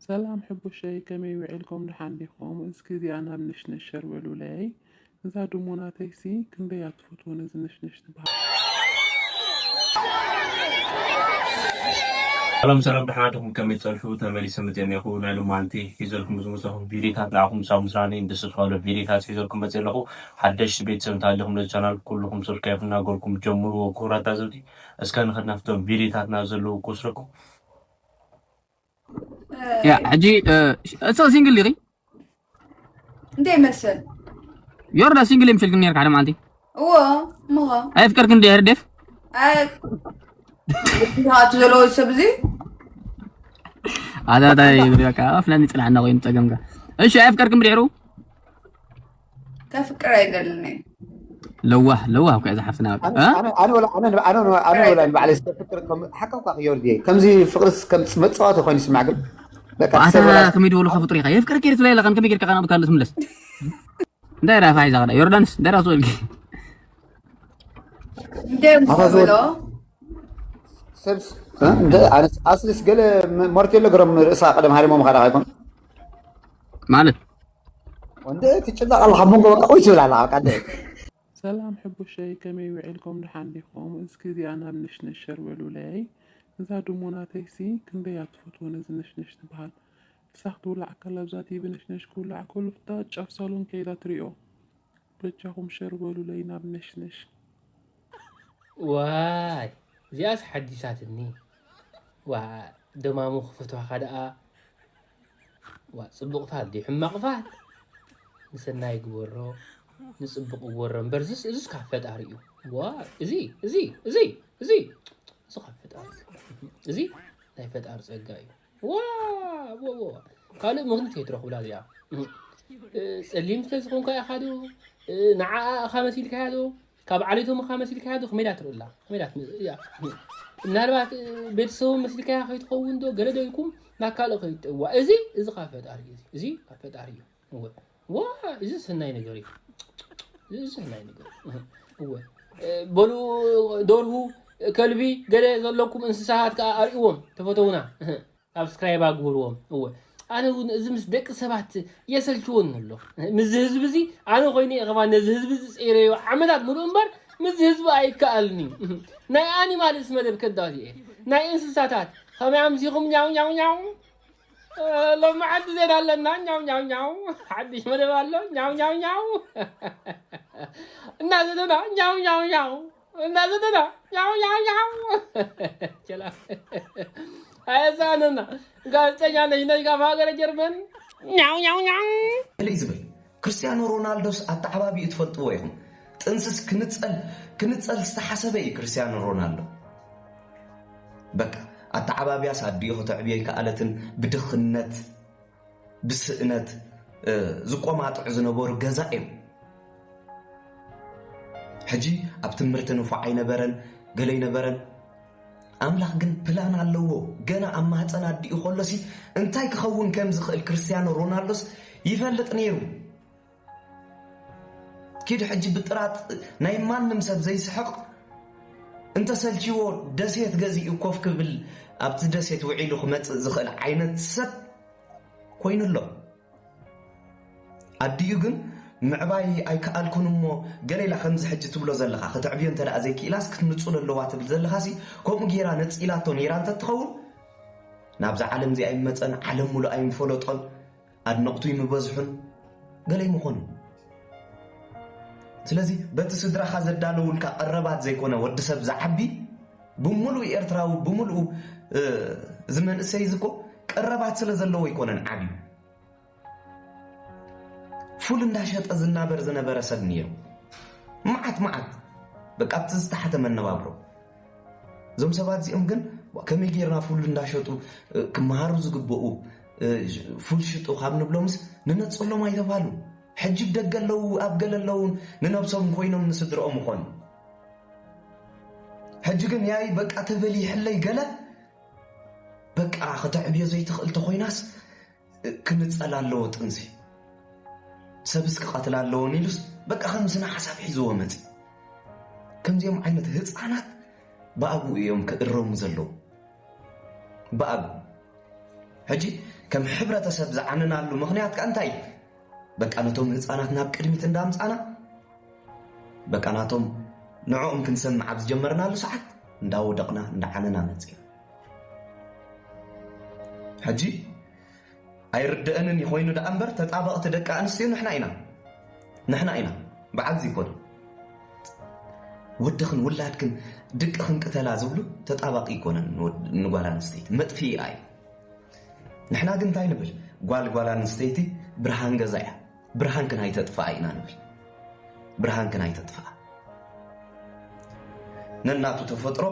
ሰላም ሕቡሸይ፣ ከመይ ውዒልኩም? ደሓን ዲኹም? እስኪ እዚኣ ናብ ንሽንሽ ሸር በሉለይ። እዛ ድሙ ናተይሲ ክንደይ እያ ትፈትዎ ነዚ ንሽንሽ ትበሃል። ሰላም ሰላም፣ ደሓን ዲኹም? ከመይ ትጸንሑ? ተመሊሰ መጽእ ኣለኹ። ናይ ሎማዓንቲ ሒዘልኩም ዝመጻኹ ቪዲዮታት ንዓኹም ሳሙስራኒ ደስ ዝብሉ ቪዲዮታት ሒዘልኩም መጽእ ኣለኹ። ሓደሽቲ ቤተሰብ እንተሃለኹም ነዚ ቻናል ኩልኹም ሰብስክራይብ እናገርኩም ጀምርዎ። ክቡራት ታዘብቲ፣ እስከ ንኸድ ናብቶም ቪዲዮታትና ዘለዉ ክወስደኩም። ያ ሕጂ እሶ ሲንግል ዲኺ? እንታይ ይመስል? ዮርዳ ሲንግል የምሽልክን ነርካ ሓደ መዓልቲ እዎ ምኾ ኣይፍቀርክን ዲ ህርደፍ ኣይ ድሃቱ ዘለዎ ሰብ እዚ ኣታታይ ብሪካ ኣፍላሚ ጽናዕና ኮይኑ ጸገምካ። እሺ ኣይፍቀርክን ብድሕሩ ከፍቅር ኣይደልን እየ። ለዋህ ለዋህ እኮ እዛ ሓፍትና በቃ እ? ኣነ ወላ ኣነ ኣነ ወላ ኣነ ወላ ንባዕለይ ዝተፍቅር ከም ሓቀውካ ክዮርዲ ከምዚ ፍቅርስ ከም መጻወቲ ኮይኑ ይስማዕ ግን በቃ ኣታ ሰብ ወላ ከመይ ድበሉ ከፍጡር ኢኻ የፍቅር ኬር ትብላ ኢላ ከም ከመይ ጌርካ ቃና ብካል ትምለስ እንታይ ራፋ ሒዛ ከዳ ዮርዳንስ እንታይ ራሱ ወልኪ እንታይ እሞ ኣታ ዝወድ- ብሎ ሰብስ እ? እንደ ኣነስ ኣስልስ ገለ መ- መርቴሎ ገሮም ርእሳ ቀደም ሃሪሞም ካዳ ኣይኮን ማለት ወንደ ትጭነቕ ኣለኻ መንጎ በቃ ወይ ትብል ኣለኻ በቃ እንደ ሰላም ሕቡሸይ፣ ከመይ ውዒልኩም? ደሓን ዲኹም? እስኪ እዚኣ ናብ ንሽንሽ ሸር በሉለይ። እዛ ድሙ ናተይሲ ክንደይ እያ ትፈትዎ ነዚ ንሽንሽ ትበሃል። ምሳኽ ትውላዕ ከላ ኣብዛ ቲቪ ንሽንሽ ክውላዕ ከሎ እታ ጫፍ ሳሎን ከይዳ ትሪኦ። በጃኹም ሸር በሉለይ ናብ ንሽንሽ። ዋይ እዚኣስ ሓዲሳትኒ። ዋ ደማሙ ክፈትዋኻ ደኣ ዋ ጽቡቕ ፋል ድዩ ሕማቕ ፋል ንሰናይ ግበሮ ንጽቡቕ ግበሮ እምበር እዚስ እዚስ ካብ ፈጣሪ እዩ። ዋ እዚ እዚ እዚ እዚ እዚ ካብ ፈጣሪ እዩ። እዚ ናይ ፈጣሪ ጸጋ እዩ። ዋ ዋ ዋ ካልእ ምኽንያት ከይትረኽብላ እዚኣ እ፣ ጸሊም ስለ ዝኾንካ ኢኻ ዶ እ፣ ንዓኣ እኻ መሲልካያ ዶ ካብ ዓሌቶም እኻ መሲልካያ ዶ ከመይ ዳ ትርእላ ከመይ ዳ ትም- እያ ምናልባት እ፣ ቤተሰቦም መሲልካያ ከይትኸውን ዶ ገለ ዶ ኢልኩም ናብ ካልእ ከይትጠዋ እዚ እዚ ካብ ፈጣሪ እዩ እዚ ካብ ፈጣሪ እዩ እወ ዋ እዚ ሰናይ ነገር እዩ እዚ ሰናይ ነገር እዩ። እወ እ፣ በሉ ደርሁ ከልቢ ገለ ዘለኩም እንስሳታት ከዓ ኣርእዎም ተፈተውና ሳብስክራይብ ኣግብርዎም እወ ኣነ እውን እዚ ምስ ደቂ ሰባት የሰልችወኒ ኣሎ ምስዚ ህዝቢ እዚ ኣነ ኮይኑ እየ ከማ ነዚ ህዝቢ እዚ ፀይረዮ ዓመታት ምሉእ እምበር ምስዚ ህዝቢ ኣይከኣልን እዩ ናይ ኣኒማልስ መደብ ከዳት እየ ናይ እንስሳታት ከመይ ኣምሲኹም ኛው ኛው ኛው ሎሚ ሓንቲ ዜና ኣለና ኛው ኛው ኛው ሓድሽ መደብ ኣሎ ኛው ኛው ኛው እናዘተና ኛው ኛው ኛው እናዘተና ኛው ኛው ኛው ቸላ ኣየዛነና ጋዜጠኛ ነሽ ነሽ ካብ ሃገረ ጀርመን ኛው ኛው ኛው ገለ እዩ ዝብል ክርስቲያኖ ሮናልዶስ ኣተዓባቢኡ ትፈልጥዎ ኢኹም ጥንስስ ክንጸል ክንጸል ዝተሓሰበ እዩ ክርስቲያኖ ሮናልዶ በቃ ኣተዓባቢያስ ኣዲኡ ከተዕብዮ ኣይከኣለትን ብድኽነት ብስእነት ዝቆማጥዑ ዝነበሩ ገዛ እዮም ሕጂ ኣብ ትምህርቲ ንፉዕ ኣይነበረን ገለ ኣይነበረን ኣምላኽ ግን ፕላን ኣለዎ ገና ኣብ ማህፀን ኣዲኡ ከሎሲ እንታይ ክኸውን ከም ዝኽእል ክርስትያኖ ሮናልዶስ ይፈልጥ ነይሩ ኪድ ሕጂ ብጥራጥ ናይ ማንም ሰብ ዘይስሕቕ እንተሰልችዎ ደሴት ገዚኡ ኮፍ ክብል ኣብቲ ደሴት ውዒሉ ክመፅእ ዝኽእል ዓይነት ሰብ ኮይኑ ኣሎ ኣዲኡ ግን ምዕባይ ኣይከኣልኩን እሞ ገሌላ ከምዚ ሕጂ ትብሎ ዘለኻ ከተዕብዮ እንተ ደኣ ዘይክኢላስ ክትንጹል ኣለዋ ትብል ዘለኻሲ ከምኡ ገይራ ነጺላቶ ነይራ እንተ ትኸውን ናብዛ ዓለም እዚኣ ይመጸን ዓለም ሙሉእ ኣይምፈለጦን ኣድነቕቱ ይምበዝሑን ገለ ይምኾኑ ስለዚ በቲ ስድራኻ ዘዳለውልካ ቀረባት ዘይኮነ ወዲ ሰብ ዝዓቢ ብምሉእ ኤርትራዊ ብምሉእ እዚ መንእሰይ እዚ እኮ ቀረባት ስለ ዘለዎ ኣይኮነን ዓብዩ ፉል እንዳሸጠ ዝናበር ዝነበረ ሰብ ነይሩ። መዓት መዓት በቃ ኣብቲ ዝተሓተ መነባብሮ። እዞም ሰባት እዚኦም ግን ከመይ ጌርና ፉል እንዳሸጡ ክመሃሩ ዝግብኡ ፉል ሽጡ ካብ ንብሎምስ ንነፅሎም ኣይተባሉ። ሕጂ ደገ ኣለዉ ኣብ ገለ ኣለዉ ንነብሶም ኮይኖም ንስድርኦም ምኾኑ። ሕጂ ግን ያይ በቃ ተበሊሕለይ ገለ በቃ ከተዕብዮ ዘይትኽእል ተኾይናስ ክንጸል ኣለዎ ጥንሲ ሰብስ ክቐትል ኣለዎን ኢሉስ በቃ ከም ስነ ሓሳብ ሒዝዎ መጽ ከምዚኦም ዓይነት ህፃናት ብኣብኡ እዮም ክእረሙ ዘለዉ ብኣብ ሕጂ ከም ሕብረተሰብ ዝዓነናሉ ምኽንያት ከኣ እንታይ እዩ? በቃ ነቶም ህፃናት ናብ ቅድሚት እንዳምፃና፣ በቃ ናቶም ንዕኦም ክንሰምዕ ኣብ ዝጀመርናሉ ሰዓት እንዳወደቕና እንዳዓነና መፂና። ሕጂ ኣይርድአንን ኮይኑ ደኣ እምበር ተጣበቕቲ ደቂ ኣንስትዮ ንሕና ኢና። ንሕና ኢና። ብዓል ዘይኮነ። ወድኽን ውላድክን ድቅኽን ቅተላ ዝብሉ ተጣባቂ ይኮነን ንወድ-፣ ንጓል ኣንስተይቲ። መጥፊኢኣ እዩ። ንሕና ግን እንታይ ንብል? ጓል ጓል ኣንስተይቲ ብርሃን ገዛ እያ። ብርሃንክን ኣይተጥፍኣ ኢና ንብል። ብርሃንክን ኣይተጥፍኣ። ነናቱ ተፈጥሮ፣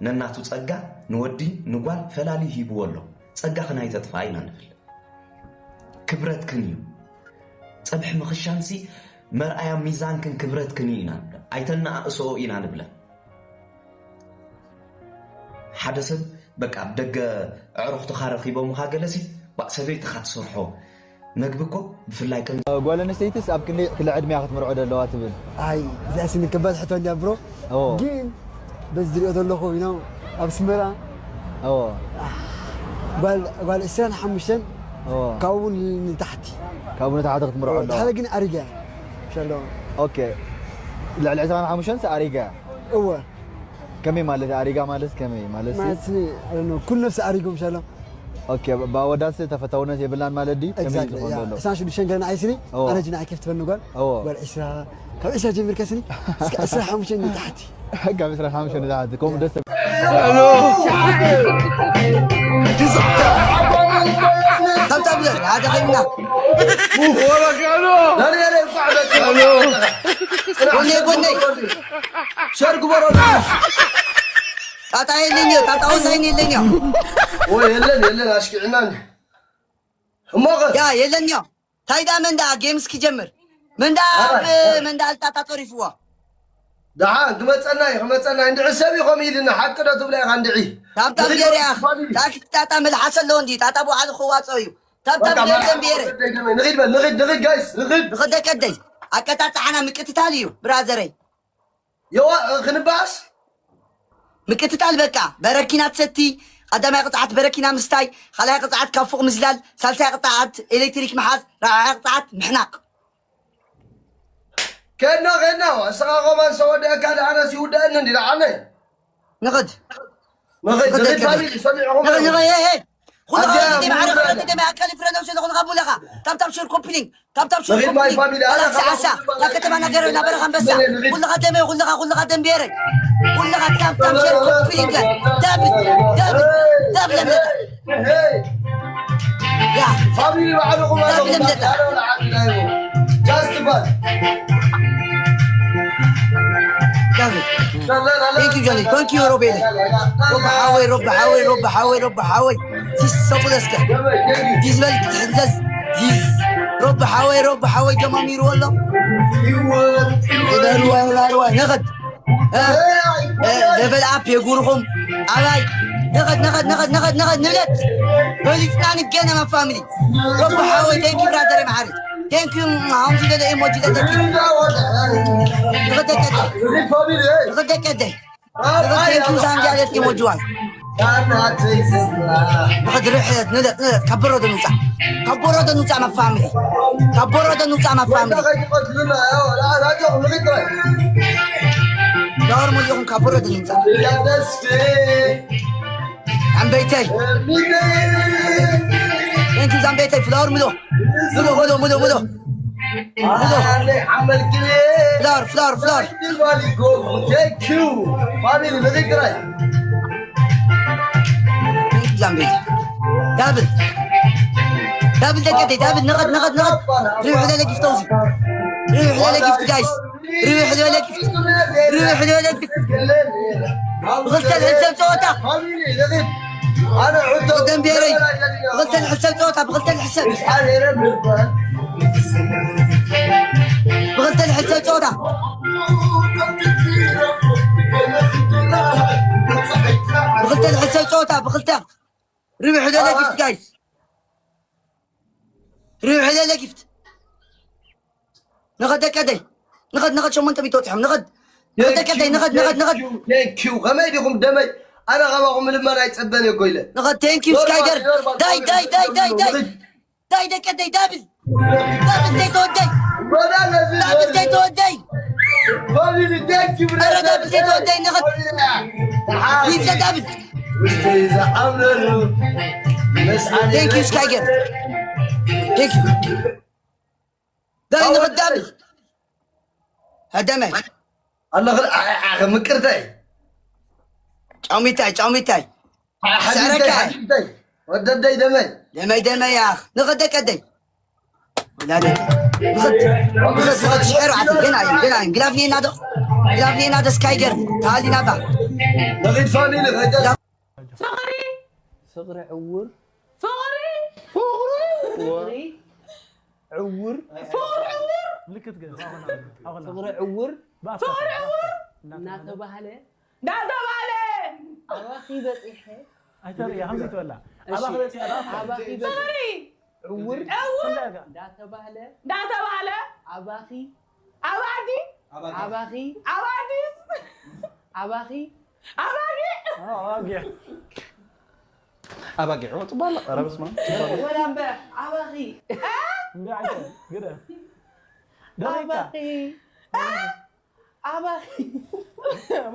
ነናቱ ጸጋ ንወዲ ንጓል ፈላልዩ ሂብዎ ኣሎ። ጸጋኽን ኣይተጥፍኣ ኢና ንብል። ክብረትክን እዩ። ጸብሒ ምኽሻንሲ መርኣያ ሚዛንክን ክብረትክን እዩ ኢና ንብለን። ኣይተነኣእስኦ ኢና ንብለን። ሓደ ሰብ በቃ ኣብ ደገ ኣዕሩኽትኻ ረኺቦምኻ ገለሲ ባእ ሰበይትኻ ትሰርሖ መግቢ እኮ ብፍላይ ከም ጓል ኣንስተይትስ ኣብ ክንደይ ክለ ዕድሚያ ክትምርዖ ደለዋ ትብል? ኣይ እዚኣ ስኒ ከባድ ሕቶ እንዲያ ብሮ። ኦ። ግን በዚ ዝሪኦ ዘለኹ you know ኣብ ኣስመራ ኦ። ጓል ጓል ዕስራን ሓሙሽተን ኦ። ካብኡ ንታሕቲ ካብኡ ንታሕቲ ክትምርዖ ኣለዋ። ሓደ ግን ኣሪጋ ሸሎ ኦኬ። ልዕሊ ዕስራን ሓሙሽተን ኣሪጋ እወ። ከመይ ማለት ኣሪጋ ማለት ከመይ ማለት ማለት ስኒ I don't know ኩሉ ነፍሲ ኣሪጎም ሸሎ ኦኬ። ብኣወዳት ተፈታውነት የብላን ማለት ድዩ? ከመይ exactly ዝኸውን yeah ዘሎ? ዕስራን ሽዱሽተን ገና ኣይስኒ ኦ። ኣነ ጅና ኣይከፍትበኒ ጓል ኦ። ጓል ዕስራ ካብ ዕስራ ጀሚርካ ስኒ እስከ ዕስራ ሓሙሽተ ንታሕቲ ካብ ዕስራን ሓሙሽተን ንታሕቲ ከምኡ ደስ ተብ- ሄሎ። ከምታ ብለር ሓደ ኸይምና ወረጋሎ። ዳንኤል እንኳዕ መጣ። ሄሎ። ጎነይ፣ ጎነይ። ሸር ግበሮ። ጣጣ የለኝ፣ ጣጣ ኦንላይን የለኝ። ወይ የለን፣ የለን፣ ኣሽኪዕናን። እሞ ኸ? ያ፣ የለን ያ። ታይ ደኣ መን ደኣ ጌም እስኪ ጀምር። መን ደኣ ኣብ፣ መን ደኣ ልጣጣ ጸሪፍዋ። ደሓን ክመጸና እዩ፣ ክመጸና እዩ። እንድዒ ሰብ እዩ ከምኡ ኢልና፣ ሓቂ ዶ ትብላ ኢኻ እንድዒ? ታብታብ ንኺድ ገይረ እያ። ፋሚሊ። ታይ ክትጣጣ መልሓስ ኣለዎ እንዲ፣ ጣጣ ብባዕሉ ክዋጽኦ እዩ። ታብታብ በቃ፣ ገይረ መርሓባ ደንቢየረ። ወደይ ደመይ። ንኺድ በል፣ ንኺድ፣ ንኺድ ጋይስ፣ ንኺድ። ንኽደ ቀደይ። ኣቀጣጽዓና ምቅትታል እዩ፣ ብራዘረይ። የዋ፣ ክንባስ? ምቅትታል በቃ። በረኪና ትሰቲ፣ ቀዳማይ ቅጽዓት በረኪና ምስታይ፣ ካልኣይ ቅጽዓት ካብ ፎቕ ምዝላል፣ ሳልሳይ ቅጽዓት ኤሌክትሪክ ምሓዝ፣ ራብዓይ ቅጽዓት ምሕናቕ። ከድና፣ ከድና፣ እስኻ ኸማን ሰወደእካ ደኣ ኣነስ ይውደአኒ እንዲ ደኣ ዓነይ። ንኽድ። ንኽድ፣ ንኽድ ንኽድ፣ ፋሚሊ፣ ሰሚዕኹም ንኽድ፣ ኣለኹ። ንኽድ፣ ሄ፣ ሄ። ኩሉ ኣድያ፣ ኸማን ማዕረ ሙሉ ኩሉ ኣድያ። ኣድያ፣ ኣካል ፍረ ነብሲ ዝኾንካ ቡለኻ። ታብታብ ሸር ኮፒ ሊንክ፣ ታብታብ ሸር ንኽድ ኮፒ ማይ ሊንክ። ፋሚሊ፣ ኣላ ኣነ ሰዓሳ፣ ኸማን ካብ ከተማ ናገር ናበረ ኸንበሳ። ንኽድ። ኩልኻ ደመ፣ ኩልኻ፣ ኩልኻ ደንቤረ። ኩልኻ ታብታብ ሸር ኮፒ ሊንክ። ዳብል፣ ዳብል፣ ዳብል ለምለጠ። ያ። ፋሚሊ ባዕልኹም ኣለኹም። ዳብል ለምለጠ። ጃስት ባል። ዳብል። Thank you, Johnny. Thank you, Robele. ሮቢ ሓወይ፣ ሮቢ ሓወይ፣ ሮቢ ሓወይ፣ ሮቢ ሓወይ። ዚስ ሰቁለስከ። ዚስ በል ክትሕዘዝ። ዚስ። ሮቢ ሓወይ፣ ሮቢ ሓወይ ጀማሚሩ ኣሎ። ዳርዋ፣ ዳርዋ፣ ነኸድ። እ፣ እ፣ ሌቨል ኣፕ የጉርኹም። ኣባይ፣ ንኸድ፣ ንኸድ፣ ንኸድ፣ ንኸድ፣ ንኸድ፣ ንብለት። በሊጽና ንገነ መፋሚሊ። ሮቢ ሓወይ፣ thank you ብራዘር መዓሪ። Thank you፣ ኣሁን ዝደለ ኢሞጂ ለደኪ። ንኸድ ደቀደ። ንኸድ ደቀደ። ንኸድ thank you ሳንጃ ለደኪ ኢሞጂ ዋን። ንኸድ ርሕለት፣ ንለት፣ ንለት፣ ካብ በረዶ ንውጻእ። ካብ በረዶ ንውጻእ መፋሚሊ። ካብ በረዶ ንውጻእ መፋሚሊ። ዳወር ሞሊኹም ካብ በረዶ ንውጻእ። ኣንበይተይ። Thank you ዛምበይተይ ፍላወር ምሎ። ምሎ፣ ምሎ፣ ምሎ፣ ምሎ። ምሎ። ፍላወር፣ ፍላወር፣ ፍላወር። Thank you ፋሚሊ ንኽግራይ። ዛምቤ። ዳብል። ዳብል ደቀደይ፣ ዳብል፣ ንኸድ፣ ንኸድ፣ ንኸድ። ሪሑ ለለ ጊፍት ኣውዚ። ሪሑ ለለ ጊፍት ጋይስ። ሪሑ ለለ ጊፍት። ሪሑ ለለ ጊፍት። ብኽልተ ልሕሰብ ጸወታ። ደንቤረይ። ብኽልተ ልሕሰብ ጸወታ፣ ብኽልተ ልሕሰብ። ብኽልተ ልሕሰብ ጸወታ። ብኽልተ ልሕሰብ ጸወታ፣ ብኽልተ። ርብሕ ደለ ጊፍት ጋይስ። ርብሕ ደለ ጊፍት። ንኸድ ደቀደይ። ንኸድ፣ ንኸድ ሸሞንተ ሚእቲ ወጺሖም። ንኸድ። ንኸድ ደቀደይ፣ ንኸድ፣ ንኸድ፣ ንኸድ። Thank you፣ thank you። ከመይ ዲኹም ደመይ? ኣነ ካባኹም ልመና ኣይጸበን እኮ ኢለ። ንኸ thank you ስካይገር። ዳይ ዳይ ዳይ ዳይ ዳይ ዳይ ደቀ ደይ ዳብል ዳብል ደይ ተወደይ ዳብል ደይ ተወደይ ኧረ ዳብል ደይ ተወደይ ንኸ ይዘ ዳብል thank you ስካይገር። thank you ዳይ ንኸ ዳብል ሃደመ ኣለኽ ምቅርታይ ጫሚታይ ጫሚታይ ወደደይ ደመይ ደመይ ደመይ ኣኽ ንኸ ደቀደይ ሽሕር ኣቲ ገና እዩ ገና እዩ ግላፍ ኔና ዶ ግላፍ ኔና ዶ ስካይገር ተሃሊና ባ በቂድ ፋሚሊ ፍቕሪ ፍቕሪ ዕውር ፍቕሪ ፍቕሪ ዕውር ፍቕሪ ዕውር ምልክት ግን ፍቕሪ ዕውር ፍቕሪ ዕውር እናተባህለ እንዳተባለ ኣባኺ በፂሐ ኣይተርእያ ከምዚ ትበላ ኣባኺ በፂሐ ኣባኺ በፂሐ ፍቕሪ ዕውር ዕውር እንዳተባህለ እንዳተባለ ኣባኺ ኣባዲ ኣባኺ ኣባዲስ ኣባኺ ኣባዲ ኣባጊዕ ኣባጊዕ ወጥባላ ኧረ በስመ ኣብ ወላ እምበር ኣባኺ እንዲ ኣይተ ግደ ደቂቃ ኣባኺ ኣባኺ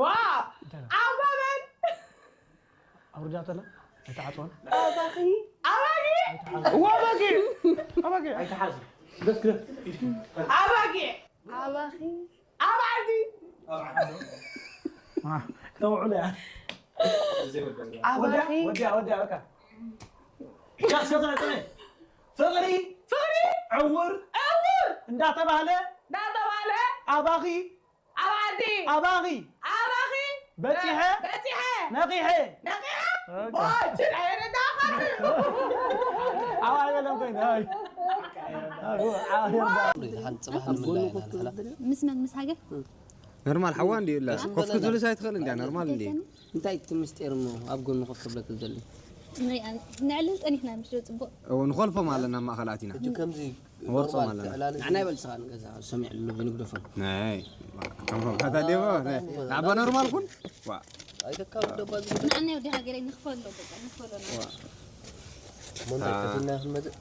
ዋ ኣባበን ኣውርዳተላ ኣይተዓፅወን ኣባኺ ኣባጊዕ እዋ ኣባጊዕ ኣባጊዕ ኣይተሓዝ ደስ ግደ ኣባጊዕ ኣባኺ ኣባዲ ተውዕሎ እያ ኣባኺ ወዲያ ወዲያ በቃ ጃስ ከዛ ጥነ ፍቕሪ ፍቕሪ ዕውር ዕውር እንዳተባህለ እንዳተባለ ኣባኺ ኣባዲ ኣባኺ ኣባኺ በፂሐ በፂሐ ነቒሐ ነቒሐ በቃ። ባችል ኣይረዳኸ ኣብ ኣይበለን ኮይኑ ኣይ ድሓን ፅባሕ ንምንታይ ኢና ንኽእል ምስ መን ምስ ሃገር ኖርማል ሓዋ እንዲ ላ ኮፍ ክትብልስ ኣይትኽእል እንዲያ ኖርማል እንዲ እንታይ እቲ ምስጢር እሞ ኣብ ጎኒ ኮፍ ክብለክ ዝደሊ ንዕልል ፀኒሕና ምሽ ዶ ፅቡቅ እዎ ንኾልፎም ኣለና ማእኸላት ኢና ሕጂ ከምዚ ወርጾም ኣለና ንዓና ይበልስኻ ንገዛ ሰሚዕሉ ብንግደፎም ናይ ከምቶም ከታ ዴቦ ናባ ኖርማል ኩን ዋ ኣይተካብ ደባ ዝግደ ንዓና ወዲ ሃገረይ ንኽፈሎ በቃ ንኽፈሎና ሞንታይ ከፊልና ክንመፅእ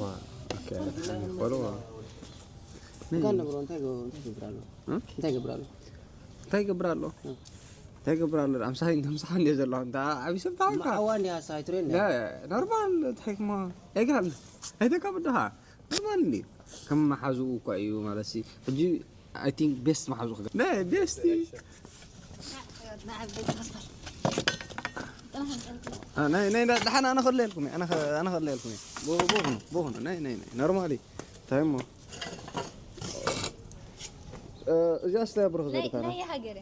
ዋ ኦኬ ንኽፈሎ ዋ እንታይ ነብሮ እንታይ ገብር ኣሎ እንታይ ገብር ኣሎ እንታይ ይገብር ኣሎ እንታይ ይገብር ኣሎ ኣምሳይ እንተምሳኻ እንዲዮ ዘለኹ እንታ ዓብዪ ሰብ ታንካ ማዕዋ እንዲያ ሳይትሬ እንዲያ ኖርማል ትሕክሞ ኣይግሃል ኣይተካ ብድኻ ኖርማል እንዲ ከም መሓዝኡ እኳ እዩ ማለት ሲ ሕጂ I think ቤስት መሓዙ ክገ ናይ ቤስቲ ናይ ናይ ናይ ደሓን ኣነ ከለልኩም ኣነ ከ- ኣነ ከለልኩም ብኹኑ ብኹኑ ናይ ናይ ናይ ኖርማሊ እንታይ እሞ እዚኣ ስታይ ብርኽ ዘርታ ናይ ሃገረ